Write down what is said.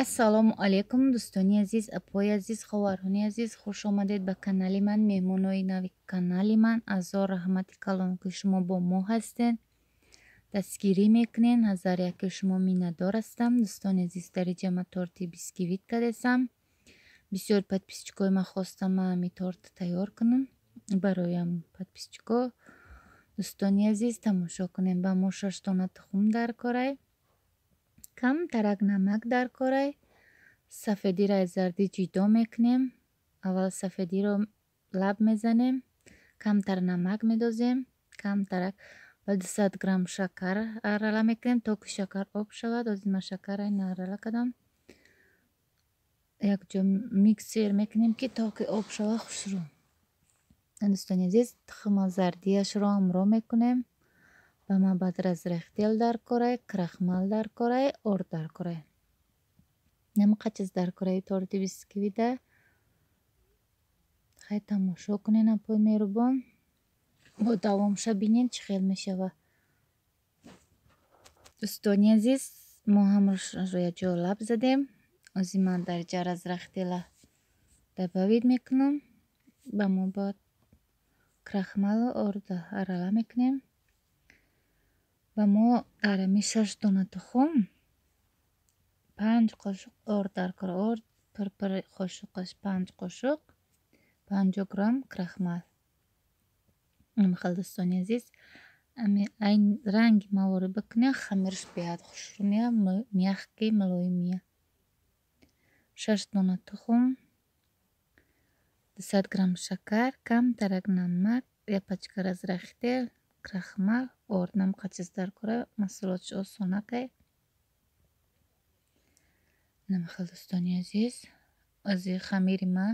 Ассалому алайкум, дӯстони азиз, апои азиз, ховарҳони азиз, хуш омадед ба канали ман, меҳмонои нави канали ман. Азор раҳмати калон, ки шумо бо мо ҳастед, дастгирӣ мекунед. Аз ҳар яке шумо миннатдор ҳастам. Дӯстони азиз, дар инҷа ман торти бисквит кардесам. Бисёр подписчикои ман хостам, ман ҳамин торт тайёр кунам бароям подписчико. Дӯстони азиз, тамошо кунем. Ба мо 6 дона тухм дар корай, камтарак намак дар корай. Сафедиро аз зардӣ ҷудо мекунем. Аввал сафедиро лаб мезанем, камтар намак медозем, камтарак ба 200 грамм шакар арала мекунем, то ки шакар об шавад. Ҳозир ман шакарро арала кардам, якҷо миксер мекунем, ки то ки об шавад хушрӯ. Дӯстони азиз, тухма зардиашро ҳамроҳ мекунем. Ба ман баъд разрыхлитель дар корай, крахмал дар корай, орд дар корай. Намақа чиз дар кораи торти бисквита. Хай, тамошо кунен, апои меҳрубон. Бо давомша бинен, чӣ хел мешавад. Дӯстони азиз, мо ҳамаашро якҷо лаб задем. Ҳозир ман дар инҷа разрыхлителя добавить мекунам. Ба мо баъд крахмалу орда арала мекунем. Ба мо дар ҳамин 6 дона тухм 5 қошуқ орд дар кор. Орд пир-пир қошуқаш 5 қошуқ, 50 грамм крахмал. Хел, дӯстони азиз, айн ранги маворӣ бикунем, хамираш беҳад хушрӯ меяд, мягкий, мулоим меяд. 6 дона тухм, 200 грамм шакар, камтарак намак, як пачка разрыхлитель, крахмал, орд. Намақа чиз дар кора, маҳсулотш осонакай. Намахел, дӯстони азиз, ози хамири ма